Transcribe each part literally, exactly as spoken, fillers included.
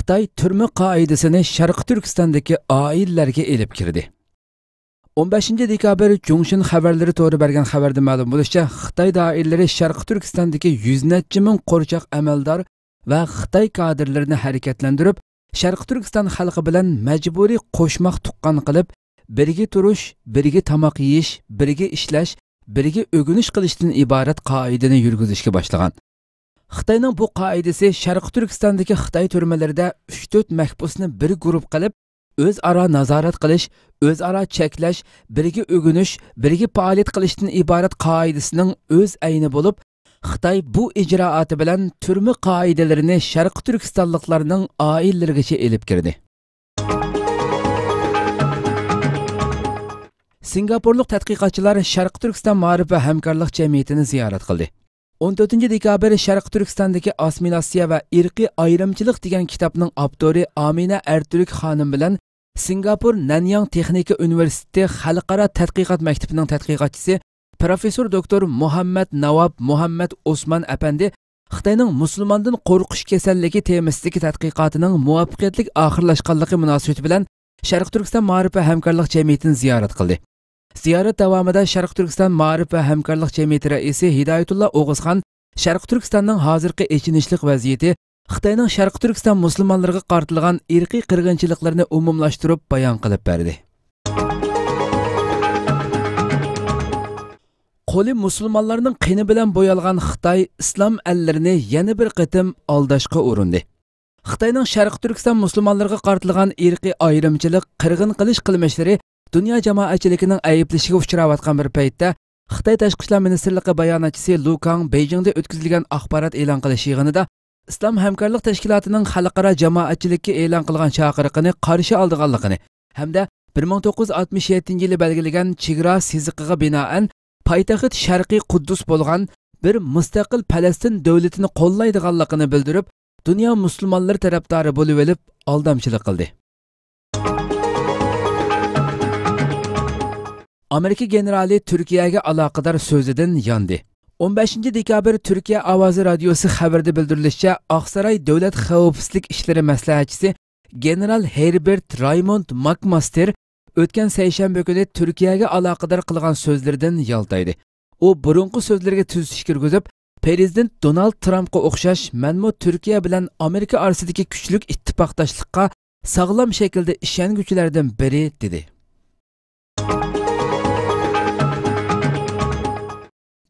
خىتاي تۈرمە قائىدىسىنى شەرقىي تۈركىستاندىكى ئائىلىلەرگە ئېلىپ كىردى. ئون بەشىنچى دېكابىر جۇڭشىن خەۋەرلىرى تورى بەرگەن خەۋەردە مەلۇم بولۇشىچە، خىتاي دائىرىلىرى شەرقىي تۈركىستاندىكى يۈز نەچچە مىڭ قورچاق ئەمەلدار ۋە خىتاي كادىرلىرىنى ھەرىكەتلەندۈرۈپ، شەرقىي تۈركىستان خەلقى بىلەن مەجبۇرىي قوشماق تۇغقان قىلىپ، بىرگە تۇرۇش، بىرگە تاماق يېيىش، بىرگە ئىشلەش، بىرگە ئۆگىنىش قىلىشتىن ئىبارەت قائىدىنى يۈرگۈزۈشكە باشلىغان. خىتاينىڭ بۇ قائىدىسى شەرقىي تۈركىستاندىكى خىتاي تۈرمىلىرىدە ئۈچ تۆت مەھبۇسنى بىر گۇرۇپ قىلىپ، ئۆزئارا نازارەت قىلىش، ئۆزئارا چەكلەش، بىرگە ئۆگىنىش، بىرگە پائالىيەت قىلىشتىن ئىبارەت قائىدىسىنىڭ ئۆز ئەينى بولۇپ، خىتاي بۇ ئىجرائاتى بىلەن تۈرمە قائىدىلىرىنى شەرقىي تۈركىستانلىقلارنىڭ ئائىلىلىرىگىچە ئېلىپ كىردى. سىنگاپورلۇق تەتقىقاتچىلار شەرقىي تۈركىستان مائارىپ ۋە ھەمكارلىق جەمئىيىتىنى زىيارەت قىلدى. ئون تۆتىنچى دېكابىر شەرقىي تۈركىستاندىكى ئاسسىمىلياتسىيە ۋە ئىرقىي ئايرىمچىلىق دېگەن كىتابنىڭ ئاپتورى ئامىنە ئەرتۈرك خانىم بىلەن سىنگاپور نەنياڭ تېخنىكا ئۇنىۋېرسىتېتى خەلقئارا تەتقىقات مەكتىپىنىڭ تەتقىقاتچىسى پروفېسسور دوكتور مۇھەممەد ناۋاب مۇھەممەد ئوسمان ئەپەندى خىتاينىڭ مۇسۇلماندىن قورقۇش كېسەللىكى تېمىسىدىكى تەتقىقاتىنىڭ مۇۋەپپەقىيەتلىك ئاخىرلاشقانلىقى مۇناسىۋىتى بىلەن شەرقىي تۈركىستان مائارىپ ۋە ھەمكارلىق جەمئىيىتىنى زىيارەت قىلدى. زىيارەت داۋامىدا شەرقىي تۈركىستان مائارىپ ۋە ھەمكارلىق جەمئىيىتى رەئىسى ھىدايەتۇللا ئوغۇزخان شەرقىي تۈركىستاننىڭ ھازىرقى ئېچىنىشلىق ۋەزىيىتى، خىتاينىڭ شەرقىي تۈركىستان مۇسۇلمانلىرىغا قارىتىلغان ئىرقىي قىرغىنچىلىقلىرىنى ئومۇملاشتۇرۇپ بايان قىلىپ بەردى. قولى مۇسۇلمانلارنىڭ قېنى بىلەن بويالغان خىتاي ئىسلام ئەللىرىنى يەنە بىر قېتىم ئالداشقا ئۇرۇندى. خىتاينىڭ شەرقىي تۈركىستان مۇسۇلمانلىرىغا قارىتىلغان ئىرقىي ئايرىمچىلىق، قىرغىن قىلىش قىلمىشلىرى دۇنيا جامائەتچىلىكىنىڭ ئەيىبلىشىگە ئۇچراۋاتقان بىر پەيتتە، خىتاي تاشقى ئىشلار مىنىستىرلىقى باياناتچىسى لۇ كاڭ بېيجىڭدا ئۆتكۈزۈلگەن ئاخبارات ئېلان قىلىش يىغىنىدا ئىسلام ھەمكارلىق تەشكىلاتىنىڭ خەلقئارا جامائەتچىلىككە ئېلان قىلغان چاقىرىقىنى قارشى ئالىدىغانلىقىنى ھەمدە بىر مىڭ توققۇز يۈز ئاتمىش يەتتىنچى يىلى بەلگىلىگەن چېگرا سىزىقىغا بىنائەن پايتەخت شەرقىي قۇددۇس بولغان بىر مۇستەقىل پەلەستىن دۆلىتىنى قوللايدىغانلىقىنى بىلدۈرۈپ، دۇنيا مۇسۇلمانلىرى تەرەپدارى بولۇۋېلىپ ئالدامچىلىق قىلدى. ئامېرىكا گېنېرالى تۈركىيەگە ئالاقىدار سۆزىدىن ياندى. ئون بەشىنچى دېكابىر تۈركىيە ئاۋازى رادىيوسى خەۋىرىدە بىلدۈرۈلۈشىچە، ئاقساراي دۆلەت خەۋپسىزلىك ئىشلىرى مەسلىھەتچىسى گېنېرال ھېربېرت رايموند ماكماستېر ئۆتكەن سەيشەنبە كۈنى تۈركىيەگە ئالاقىدار قىلغان سۆزلىرىدىن يالتايدى. ئۇ بۇرۇنقى سۆزلىرىگە تۈزىتىش كىرگۈزۈپ، پىرېزىدېنت دونالد ترامپقا ئوخشاش مەنمۇ تۈركىيە بىلەن ئامېرىكا ئارىسىدىكى كۈچلۈك ئىتتىپاقداشلىققا ساغلام شەكىلدە ئىشەنگۈچىلەردىن بىرى، دېدى.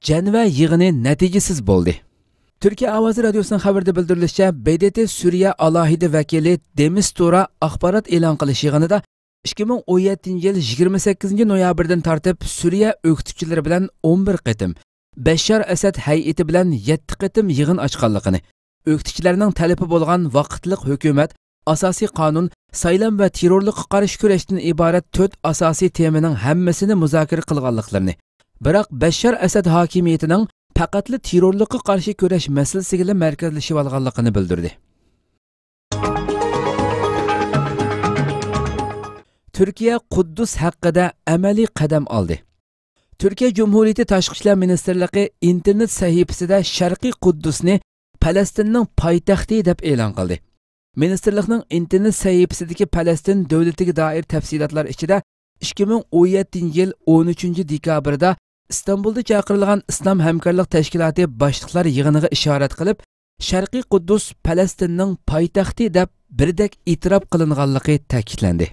جەنۋە يىغىنى نەتىجىسىز بولدى. تۈركىيە ئاۋازى رادىيوسىنىڭ خەۋىرىدە بىلدۈرۈلۈشىچە، ب د ت سۈرىيە ئالاھىدە ۋەكىلى دېمىستۇرا ئاخبارات ئېلان قىلىش يىغىنىدا ئىككى مىڭ ئون يەتتىنچى يىل يىگىرمە سەككىزىنچى نويابىردىن تارتىپ سۈرىيە ئۆكتىچىلىرى بىلەن ئون بىر قېتىم، بەششار ئەسەد ھەيئىتى بىلەن يەتتە قېتىم يىغىن ئاچقانلىقىنى، ئۆكتىچىلەرنىڭ تەلىپى بولغان ۋاقىتلىق ھۆكۈمەت، ئاساسىي قانۇن، سايلام ۋە تېررورلۇققا قارشى كۈرەشتىن ئىبارەت تۆت ئاساسىي تېمىنىڭ ھەممىسىنى مۇزاكىرە قىلغانلىقلىرىنى، بىراق بەششار ئەسەد ھاكىمىيىتىنىڭ پەقەتلا تېررورلۇققا قارشى كۈرەش مەسىلىسىگىلا مەركەزلىشىۋالغانلىقىنى بىلدۈردى. تۈركىيە قۇددۇس ھەققىدە ئەمەلىي قەدەم ئالدى. تۈركىيە جۇمھۇرىيىتى تاشقى ئىشلار مىنىستىرلىقى ئىنتېرنېت سەھىپىسىدە شەرقىي قۇددۇسنى پەلەستىننىڭ پايتەختى دەپ ئېلان قىلدى. مىنىستىرلىقنىڭ ئىنتېرنېت سەھىپىسىدىكى پەلەستىن دۆلىتىگە دائىر تەپسىلاتلار ئىچىدە ئىككى مىڭ ئون يەتتىنچى يىل ئون ئۈچىنچى دېكابىردا ئىستانبۇلدا چاقىرىلغان ئىسلام ھەمكارلىق تەشكىلاتى باشلىقلار يىغىنىغا ئىشارەت قىلىپ، شەرقىي قۇددۇس پەلەستىننىڭ پايتەختى دەپ بىردەك ئېتىراپ قىلىنغانلىقى تەكىتلەندى.